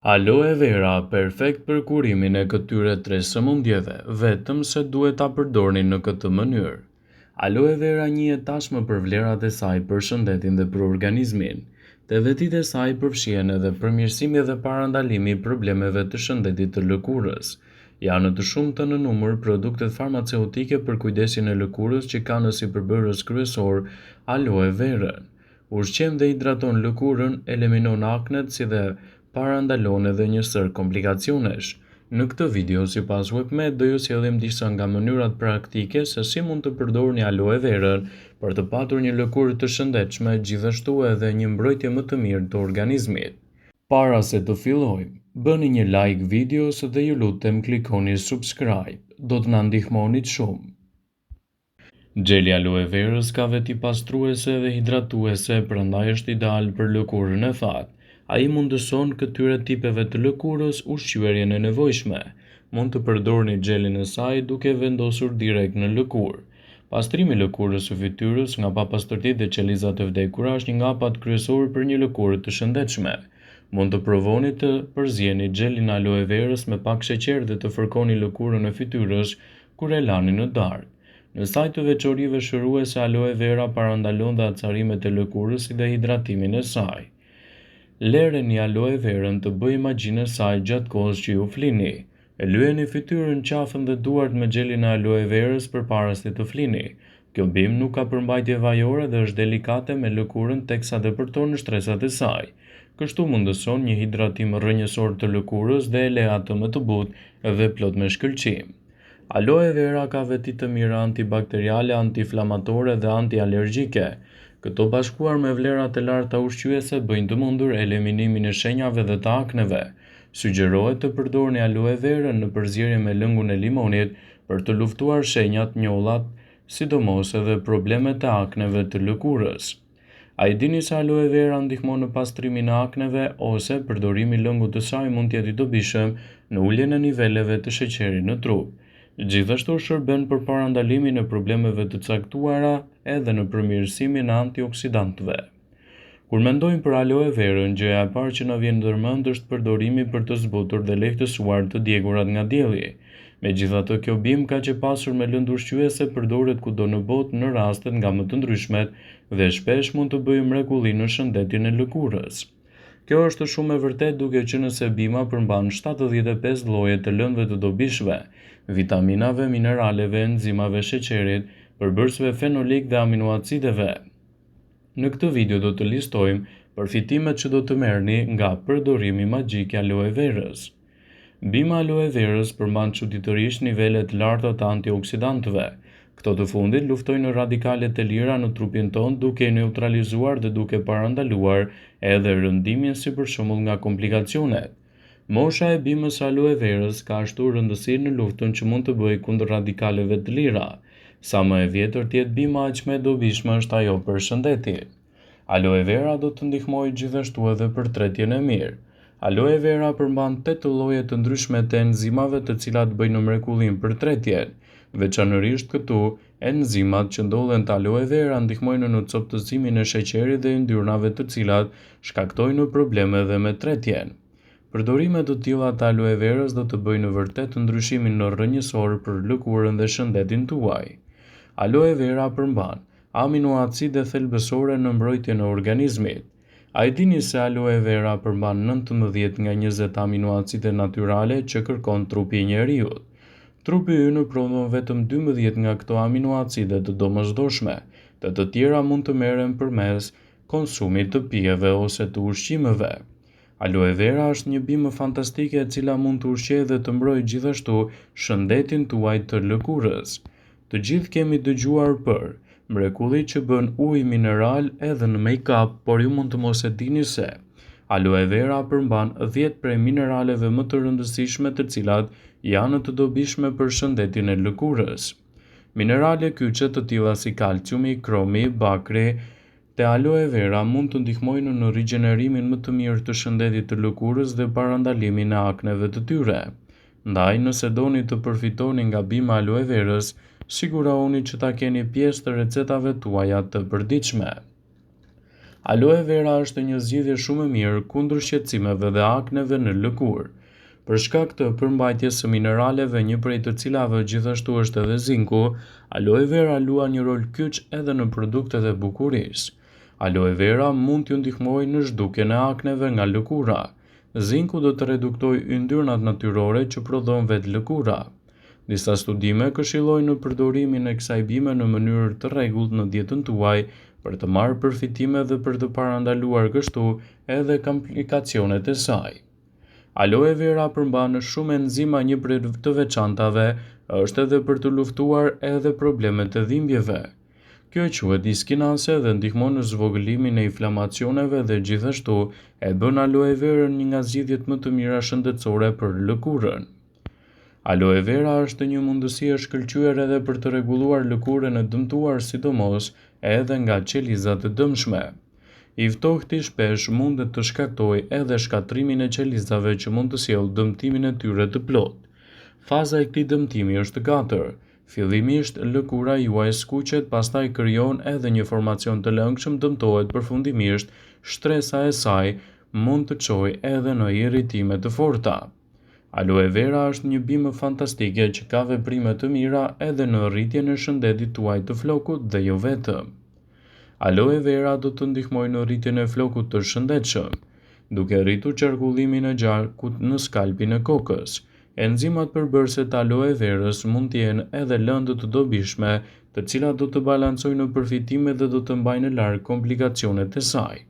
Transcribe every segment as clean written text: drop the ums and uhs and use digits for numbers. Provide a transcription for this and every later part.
Aloe vera, perfekt për kurimin e këtyre tre sëmundjeve, vetëm se duhet ta përdorni në këtë mënyrë. Aloe vera njihet tashmë për vlerat e saj për shëndetin dhe për organizmin. Te vetitë e saj përfshihen edhe përmirësimi dhe parandalimi i problemeve të shëndetit të lëkurës. Janë të shumta në numër produktet farmaceutike për kujdesin e lëkurës që kanë si përbërës kryesor aloe verën. Ushqen dhe hidraton lëkurën, eliminon aknet si dhe parandalon edhe një sërë komplikacionesh. Në këtë video, sipas WebMed, do ju sjellim disa nga mënyrat praktike se si mund të përdorni aloe verën për të patur një lëkurë të shëndetshme, gjithashtu edhe një mbrojtje më të mirë të organizmit. Para se të fillojmë, bëni një like videos dhe ju lutem klikoni subscribe, do të na ndihmonit shumë. Xheli aloe verës ka veti pastruese dhe hidratuese, prandaj është ideal për lëkurën e thatë. Ai mundëson këtyre tipeve të lëkurës ushqyerjen e nevojshme. Mund të përdorni xhelin e saj duke vendosur direkt në lëkurë. Pastrimi i lëkurës së fytyrës nga papastërtitë dhe qelizat e vdekura është një nga hapat kryesorë për një lëkurë të shëndetshme. Mund të provoni të përzieni xhelin e aloe verës me pak sheqer dhe të fërkoni lëkurën e fytyrës kur e lani në darkë. Në sajë të veçorive shëruese aloe vera parandalon dhe acarimet e lëkurës si dhe hidratimin e saj. Lereni aloe verën të bëjë magjinë e saj gjatë kohës që ju flini. E lyeni fytyrën, qafën dhe duart me xhelin e aloe verës përpara se të flini. Kjo bimë nuk ka përmbajtje vajore dhe është delikate me lëkurën teksa depërton në shtresat e saj. Kështu mundëson një hidratim rrënjësor të lëkurës dhe e le atë më të butë dhe plot me shkëlqim. Aloe vera ka veti të mira antibakteriale, antiinflamatore dhe antialergjike. Këto bashkuar me vlerat e larta ushqyese bëjnë të mundur eliminimin e shenjave dhe të akneve. Sugjerohet të përdorni aloe verën në përzierje me lëngun e limonit për të luftuar shenjat, njollat, sidomos edhe problemet e akneve të lëkurës. A e dini se aloe vera ndihmon në pastrimin e akneve ose përdorimi i lëngut të saj mund të jetë i dobishëm në uljen e niveleve të sheqerit në trup. Gjithashtu shërben për parandalimin e problemeve të caktuara edhe në përmirësimin e antioksidantëve. Kur mendojmë për aloe verën, gjëja e parë që na vjen ndërmend është përdorimi për të zbutur dhe lehtësuar të djegurat nga dielli. Megjithatë, kjo bimë kaq e pasur me lëndë ushqyese përdoret kudo në botë në rastet nga më të ndryshmet dhe shpesh mund të bëjë mrekulli në shëndetin e lëkurës. Kjo është shumë e vërtetë duke qenë se bima përmban 75 lloje të lëndëve të dobishme, vitaminave, mineraleve, enzimave, sheqerit, përbërësve fenolikë dhe aminoacideve. Në këtë video do të listojmë përfitimet që do të merrni nga përdorimi magjik i aloe verës. Bima aloe verës përmban çuditërisht nivele të larta të antioksidantëve. Këto të fundit luftojnë radikalet e lira në trupin tonë duke i neutralizuar dhe duke parandaluar edhe rëndimin si për shembull nga komplikacionet. Mosha e bimës së aloe verës ka ashtu rëndësi në luftën që mund të bëjë kundër radikaleve të lira. Sa më e vjetër të jetë bima aq më e dobishme është ajo për shëndetin. Aloe vera do të ndihmojë gjithashtu edhe për tretjen e mirë. Aloe vera përmban tetë lloje të ndryshme të enzimave të cilat bëjnë mrekullinë për tretjen. Veçanërisht këtu, enzimat që ndodhen te aloe vera ndihmojnë në copëzimin e sheqerit dhe yndyrnave të cilat shkaktojnë probleme edhe me tretjen. Përdorime të tilla të aloe verës do të bëjnë vërtet ndryshimin rrënjësor për lëkurën dhe shëndetin tuaj. Aloe vera përmban aminoacide thelbësore në mbrojtjen e organizmit. A e dini se aloe vera përmban 19 nga 20 aminoacide natyrale që kërkon trupi i njeriut? Trupi ynë prodhon vetëm 12 nga këto aminoacide të domosdoshme, të të tjera mund të merren përmes konsumit të pijeve ose të ushqimeve. Aloe vera është një bimë fantastike e cila mund të ushqejë dhe të mbrojë gjithashtu shëndetin tuaj të lëkurës. Të gjithë kemi dëgjuar për mrekulli që bën ujë mineral edhe në make-up, por ju mund të mos e dini se aloe vera përmban 10 prej mineraleve më të rëndësishme të cilat janë të dobishme për shëndetin e lëkurës. Minerale kyçe të tilla si kalciumi, kromi, bakri, te aloe vera mund të ndihmojnë në rigjenerimin më të mirë të shëndetit të lëkurës dhe parandalimin e akneve të tyre. Ndaj, nëse doni të përfitoni nga bima aloe verës, sigurohuni që ta keni pjesë të recetave tuaja të përditshme. Aloe vera është një zgjidhje shumë e mirë kundër shqetësimeve dhe akneve në lëkurë. Për shkak të përmbajtjes së mineraleve, një prej të cilave gjithashtu është edhe zinku, aloe vera luan një rol kyç edhe në produktet e bukurisë. Aloe vera mund t'ju ndihmojë në zhdukjen e akneve nga lëkura. Zinku do të reduktojë yndyrnat natyrore që prodhon vetë lëkura. Disa studime këshillojnë në përdorimin e kësaj bime në mënyrë të rregullt në dietën tuaj për të marrë përfitime dhe për të parandaluar kështu edhe komplikacionet e saj. Aloe vera përmban shumë enzima një prej të veçantave është edhe për të luftuar edhe problemet e dhimbjeve. Kjo quhet iskinase dhe ndihmon në zvogëlimin e inflamacioneve dhe gjithashtu e bën aloe verën një nga zgjidhjet më të mira shëndetësore për lëkurën. Aloe vera është një mundësi e shkëlqyer edhe për të rregulluar lëkurën e dëmtuar sidomos edhe nga qelizat e dëmshme. I ftohti shpesh mundet të shkaktojë edhe shkatërrimin e qelizave që mund të sjellë dëmtimin e tyre të plotë. Faza e këtij dëmtimi është 4. Fillimisht lëkura juaj skuqet, pastaj krijon edhe një formacion të lëngshëm dëmtohet përfundimisht shtresa e saj mund të çojë edhe në irritime të forta. Aloe vera është një bimë fantastike që ka veprime të mira edhe në rritjen e shëndetit tuaj të flokut dhe jo vetëm. Aloe vera do të ndihmojë në rritjen e flokut të shëndetshëm, duke rritur qarkullimin e gjakut në skalpin e kokës. Enzimat përbërëse të aloe verës mund të jenë edhe lëndë të dobishme, të cilat do të balancojnë në përfitimet dhe do të mbajnë larg komplikacionet e saj.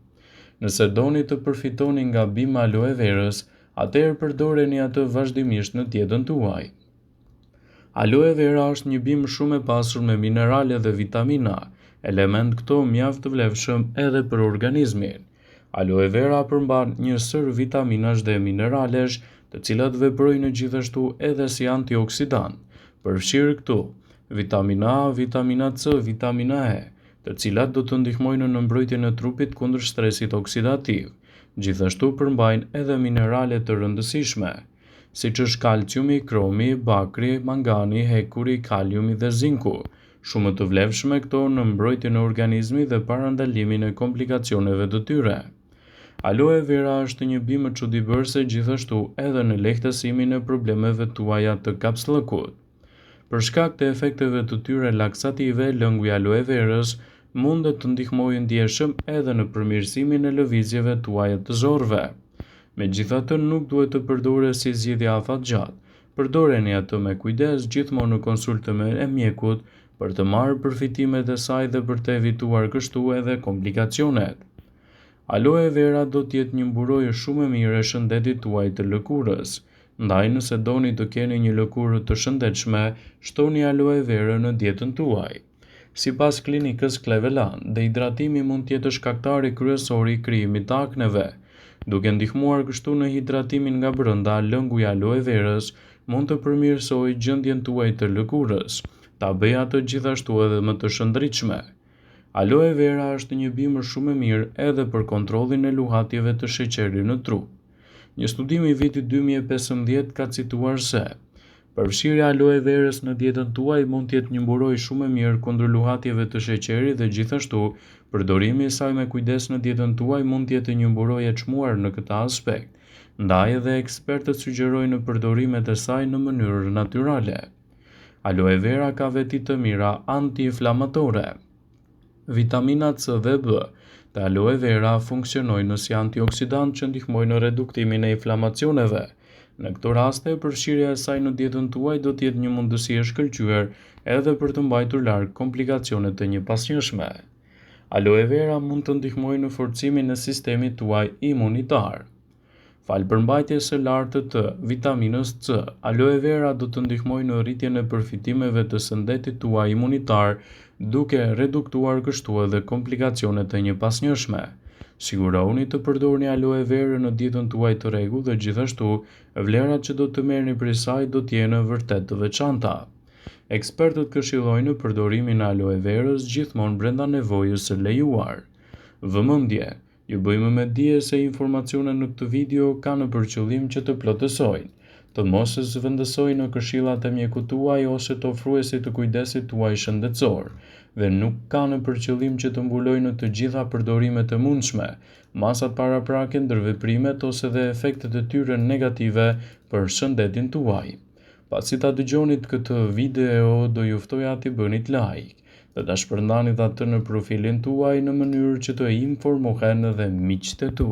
Nëse doni të përfitoni nga bima aloe verës, atëherë përdoreni atë vazhdimisht në dietën tuaj. Aloe vera është një bimë shumë e pasur me minerale dhe vitamina, element këto mjaft të vlefshëm edhe për organizmin. Aloe vera përmban një sërë vitaminash dhe mineralesh, të cilat veprojnë gjithashtu edhe si antioksidant, përfshirë këtu vitamina A, vitamina C, vitamina E, të cilat do të ndihmojnë në mbrojtjen e trupit kundër stresit oksidativ. Gjithashtu përmbajnë edhe minerale të rëndësishme, siç është kalciumi, kromi, bakri, mangani, hekuri, kaliumi dhe zinku. Shumë të vlefshme këto në mbrojtjen e organizmit dhe parandalimin e komplikacioneve të tyre. Aloe vera është një bimë çudibërëse gjithashtu edhe në lehtësimin e problemeve tuaja të kapsllëkut. Për shkak të efekteve të tyre laksative, lëngu i aloe verës mundet të ndihmojë ndjeshëm edhe në përmirësimin e lëvizjeve tuaja të zorrëve. Megjithatë, nuk duhet të përdoret si zgjidhje afatgjatë. Përdoreni atë me kujdes, gjithmonë në konsultim e mjekut, për të marrë përfitimet e saj dhe për të evituar kështu edhe komplikacionet. Aloe vera do të jetë një mburojë shumë e mirë e shëndetit tuaj të lëkurës. Ndaj nëse doni të keni një lëkurë të shëndetshme, shtoni aloe verën në dietën tuaj. Sipas klinikës Cleveland, dehidratimi mund të jetë shkaktari kryesor i krijimit të akneve. Duke ndihmuar kështu në hidratimin nga brenda, lëngu i aloe verës mund të përmirësojë gjendjen tuaj të lëkurës, ta bëjë atë gjithashtu edhe më të shëndritshme. Aloe vera është një bimë shumë e mirë edhe për kontrollin e luhatjeve të sheqerit në trup. Një studim i vitit 2015 ka cituar se përfshirja e aloe verës në dietën tuaj mund të jetë një mburojë shumë e mirë kundër luhatjeve të sheqerit dhe gjithashtu përdorimi i saj me kujdes në dietën tuaj mund të jetë një mburojë e çmuar në këtë aspekt. Ndaj edhe ekspertët sugjerojnë përdorimet e saj në mënyrë natyrale. Aloe vera ka veti të mira antiinflamatore. Vitamina C dhe B të aloe vera funksionojnë si antioksidant që ndihmojnë në reduktimin e inflamacioneve. Në këto raste, përfshirja e saj në dietën tuaj do të jetë një mundësi e shkëlqyer edhe për të mbajtur larg komplikacionet e njëpasnjëshme. Aloe vera mund të ndihmojë në forcimin e sistemit tuaj imunitar. Falë përmbajtjes së lartë të vitaminës C, aloe vera do të ndihmojë në rritjen e përfitimeve të shëndetit tuaj imunitar, duke reduktuar kështu edhe komplikacionet e njëpasnjëshme. Sigurohuni të përdorni aloe verën në dietën tuaj të rregullt dhe gjithashtu vlerat që do të merrni prej saj do të jenë vërtet të veçanta. Ekspertët këshillojnë përdorimin e aloe verës gjithmonë brenda nevojës së lejuar. Vëmendje! Ju bëjmë me dije se informacionet në këtë video kanë për qëllim që të plotësojnë. të mos zëvendësojnë këshillat e mjekut tuaj ose të ofruesit të kujdesit tuaj shëndetësor dhe nuk kanë për qëllim që të mbulojnë të gjitha përdorimet e mundshme, masat paraprake, ndërveprimet ose dhe efektet e tyre negative për shëndetin tuaj. Pasi ta dëgjonit këtë video, do ju ftoja t'i bënit like dhe ta shpërndanit atë në profilin tuaj në mënyrë që të informohen dhe miqtë e tu.